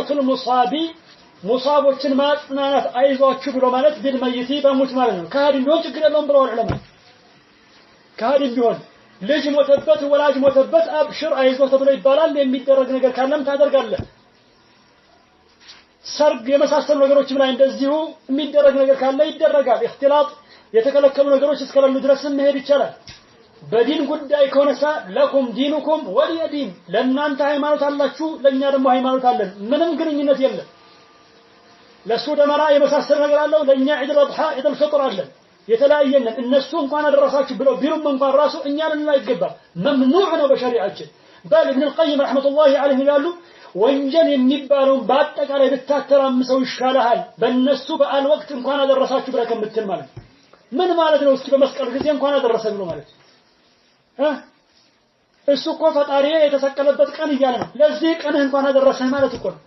تسلية المصاب ሙሳቦችን ማጽናናት አይዟችሁ ብሎ ማለት بالميت በሙት ማለት ነው። ከሃዲ ቢሆን ችግር የለውም ብለዋል ዑለማ። ከሃዲ ቢሆን ልጅ ሞተበት፣ ወላጅ ሞተበት፣ አብሽር አይዞህ ተብሎ ይባላል። የሚደረግ ነገር ካለም ታደርጋለህ። ሰርግ የመሳሰሉ ነገሮችም ላይ እንደዚሁ የሚደረግ ነገር ካለ ይደረጋል። اختلاط የተከለከሉ ነገሮች እስከሌሉ ድረስም መሄድ ይቻላል። በዲን ጉዳይ ከሆነሳ لكم دينكم ولي دين፣ ለእናንተ ሃይማኖት አላችሁ፣ ለእኛ ደግሞ ሃይማኖት አለን። ምንም ግንኙነት የለም። ለእሱ ደመራ የመሳሰለ ነገር አለው፣ ለእኛ ዒድ አልአድሓ ዒድ አልፍጥር አለን። የተለያየነን። እነሱ እንኳን አደረሳችሁ ብለው ቢሉም እንኳን ራሱ እኛ ልንል አይገባም። ممنوع ነው በሸሪዓችን። በል ኢብን አልቀይም رحمة الله عليه ይላሉ፣ ወንጀል የሚባለውን በአጠቃላይ ብታተራምሰው ይሻልሃል በእነሱ በዓል ወቅት እንኳን አደረሳችሁ ብለህ ከምትል ማለት ነው። ምን ማለት ነው? እስኪ በመስቀል ጊዜ እንኳን አደረሰ ብሎ ማለት እሱ እኮ ፈጣሪ የተሰቀለበት ቀን እያለ ነው። ለዚህ ቀንህ እንኳን አደረሰህ ማለት እኮ ነው።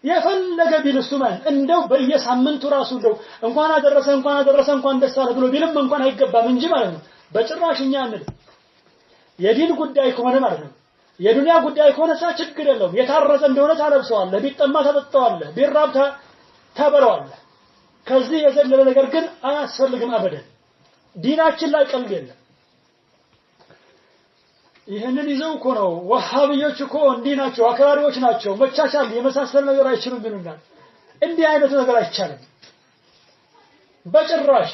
የፈለገ ቢል እሱ ማለት እንደው በየሳምንቱ ራሱ እንደው እንኳን አደረሰ እንኳን አደረሰ እንኳን ደስ አለ ብሎ ቢልም እንኳን አይገባም እንጂ ማለት ነው። በጭራሽ እኛ አንልም። የዲን ጉዳይ ከሆነ ማለት ነው። የዱንያ ጉዳይ ከሆነ ሳ ችግር የለውም። የታረዘ እንደሆነ ታለብሰዋለህ፣ ቢጠማ ታጠጣዋለህ፣ ቢራብ ታበለዋለህ። ከዚህ የዘለለ ነገር ግን አያስፈልግም أبدا። ዲናችን ላይ ቀልድ የለም። ይህንን ይዘው እኮ ነው ወሃቢዮች እኮ እንዲህ ናቸው፣ አክራሪዎች ናቸው፣ መቻቻል የመሳሰል ነገር አይችሉም ይሉናል። እንዲህ አይነቱ ነገር አይቻልም በጭራሽ።